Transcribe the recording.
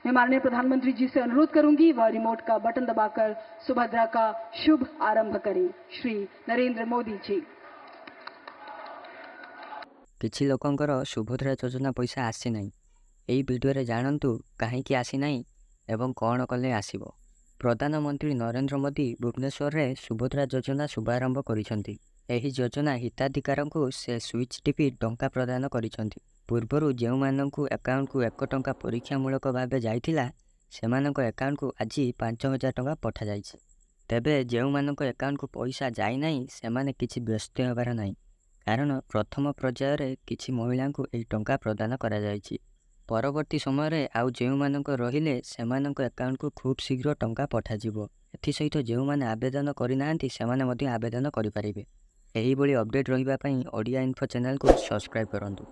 मैं माननीय प्रधानमंत्री जी से अनुरोध करूंगी, वह रिमोट का बटन दबाकर सुभद्रा का शुभ आरंभ करें। श्री नरेंद्र मोदी जी। କିଛି ଲୋକଙ୍କର ସୁଭଦ୍ରା ଯୋଜନା ପଇସା ଆସିନାହିଁ। ଏହି ଭିଡ଼ିଓରେ ଜାଣନ୍ତୁ କାହିଁକି ଆସିନାହିଁ ଏବଂ କ'ଣ କଲେ ଆସିବ। ପ୍ରଧାନମନ୍ତ୍ରୀ ନରେନ୍ଦ୍ର ମୋଦି ଭୁବନେଶ୍ୱରରେ ସୁଭଦ୍ରା ଯୋଜନା ଶୁଭାରମ୍ଭ କରିଛନ୍ତି। ଏହି ଯୋଜନା ହିତାଧିକାରୀଙ୍କୁ ସେ ସୁଇଚ୍ ଟିପି ଟଙ୍କା ପ୍ରଦାନ କରିଛନ୍ତି। ପୂର୍ବରୁ ଯେଉଁମାନଙ୍କୁ ଆକାଉଣ୍ଟକୁ 1 ଟଙ୍କା ପରୀକ୍ଷାମୂଳକ ଭାବେ ଯାଇଥିଲା, ସେମାନଙ୍କ ଆକାଉଣ୍ଟକୁ ଆଜି 5000 ଟଙ୍କା ପଠାଯାଇଛି। ତେବେ ଯେଉଁମାନଙ୍କ ଆକାଉଣ୍ଟକୁ ପଇସା ଯାଇନାହିଁ, ସେମାନେ କିଛି ବ୍ୟସ୍ତ ହେବାର ନାହିଁ, କାରଣ ପ୍ରଥମ ପର୍ଯ୍ୟାୟରେ କିଛି ମହିଳାଙ୍କୁ ଏହି ଟଙ୍କା ପ୍ରଦାନ କରାଯାଇଛି। ପରବର୍ତ୍ତୀ ସମୟରେ ଆଉ ଯେଉଁମାନଙ୍କ ରହିଲେ, ସେମାନଙ୍କ ଆକାଉଣ୍ଟକୁ ଖୁବ୍ ଶୀଘ୍ର ଟଙ୍କା ପଠାଯିବ। ଏଥିସହିତ ଯେଉଁମାନେ ଆବେଦନ କରିନାହାନ୍ତି, ସେମାନେ ମଧ୍ୟ ଆବେଦନ କରିପାରିବେ। ଏହିଭଳି ଅପଡ଼େଟ୍ ରହିବା ପାଇଁ ଓଡ଼ିଆ ଇନଫୋ ଚ୍ୟାନେଲକୁ ସବସ୍କ୍ରାଇବ୍ କରନ୍ତୁ।